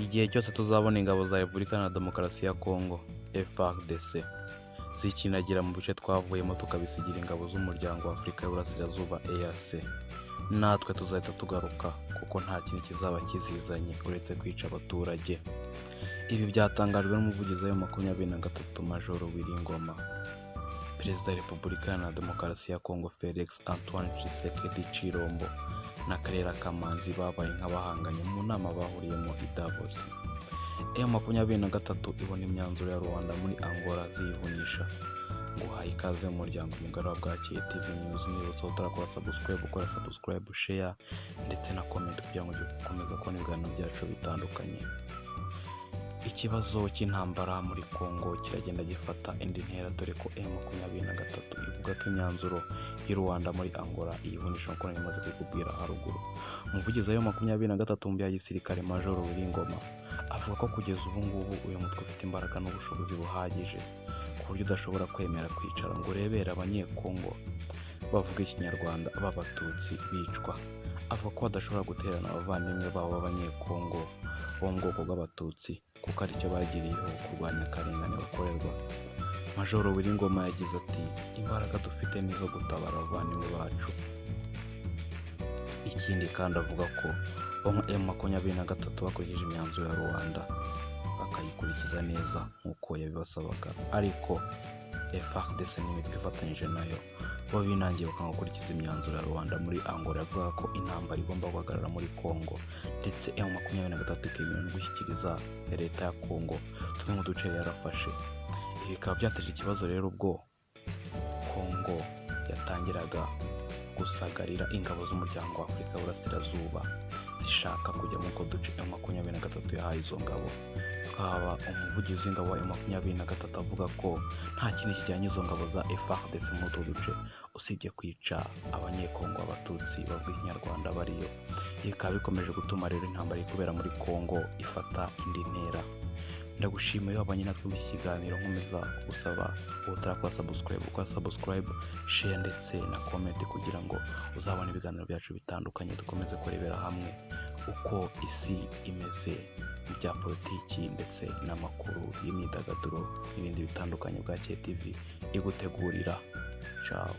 Igihe cyose tuzabona ingabo za Repubulika Iharanira Demokarasi ya Congo FARDC zikinagira mu bice twavuyemo, tukabisigira ingabo z'Umuryango wa Afurika y'Uburasirazuba EAC, natwe tuzahita tugaruka, kuko nta kintu kizaba kizizanye uretse kwica abaturage. Ibi byatangajwe n'umuvugizi wa M23, Majoro Willy Ngoma. Perezida wa Repubulika Iharanira Demokarasi ya Congo Felix Antoine Tshisekedi Tshilombo na Claire Kamanzi babaye nk'abahanganye mu nama bahuriyemo i Davos. M23 ibona imyanzuro ya Luanda muri Angola ziyivunisha. Nguhaye ikaze mu muryango mugari wa Bwakeye TV News. Nibutsa utarakora subscribe, ukora subscribe, share ndetse na comment kugira ngo ujye ukomeza kubona ibiganiro byacu bitandukanye. Ikibazo cy'intambara muri Congo kiragenda gifata indi ntera, dore ko M23 ivuga ko imyanzuro y'i Luanda muri Angola iyivunisha, nk'uko nari maze kubikubwira haruguru. Umuvugizi wa M23 mu bya gisirikare, Majoro Willy Ngoma, avuga ko kugeza ubu ngubu uyu mutwe ufite imbaraga n'ubushobozi buhagije ku buryo udashobora kwemera kwicara ngo urebere Abanyekongo bavuga Ikinyarwanda b'Abatutsi bicwa. Avuga ko badashobora gutererana abavandimwe babo b'Abanyekongo bo mu bwoko bw'Abatutsi, kuko aricyo bagiriyeho kurwanya akarengane bakorerwa. Majoro Willy Ngoma yagize ati: "Imbaraga dufite ni izo gutabara abavandimwe bacu." Ikindi kandi, avuga ko bo nka M23 bakurikije imyanzuro ya Luanda, bakayikurikiza neza nk'uko yabibasabaga, ariko FARDC n'imitwe ifatanyije nayo bo binangiye bakanga gukurikiza imyanzuro ya Luanda muri Angola yavugaga ko intambara igomba guhagarara muri Congo, ndetse M23 ikemera no gushyikiriza leta ya Congo tumwe mu duce yari yarafashe. Ibi bikaba byateje ikibazo rero ubwo Congo yatangiraga gusagarira ingabo z'Umuryango wa Afurika y'Uburasirazuba zishaka kujya muri utwo duce M23 yahaye izo ngabo. Twaba umuvugizi w'ingabo wa M23 avuga ko nta kindi kijyanye izo ngabo za FARDC muri utwo duce usibye kwica Abanyekongo Abatutsi bavuga Ikinyarwanda bariyo. Ibi bikaba bikomeje gutuma rero intambara iri kubera muri Congo ifata indi ntera. Ndagushimiye iyo wabanye natwe muri iki kiganiro. Nkomeza gusaba utarakora subscribe, ukora subscribe, share ndetse na comment kugira ngo uzabone ibiganiro byacu bitandukanye, dukomeze kurebera hamwe uko isi imeze mu bya politiki ndetse n'amakuru y'imyidagaduro n'ibindi bitandukanye. Bwakeye TV igutegurira. Ciao.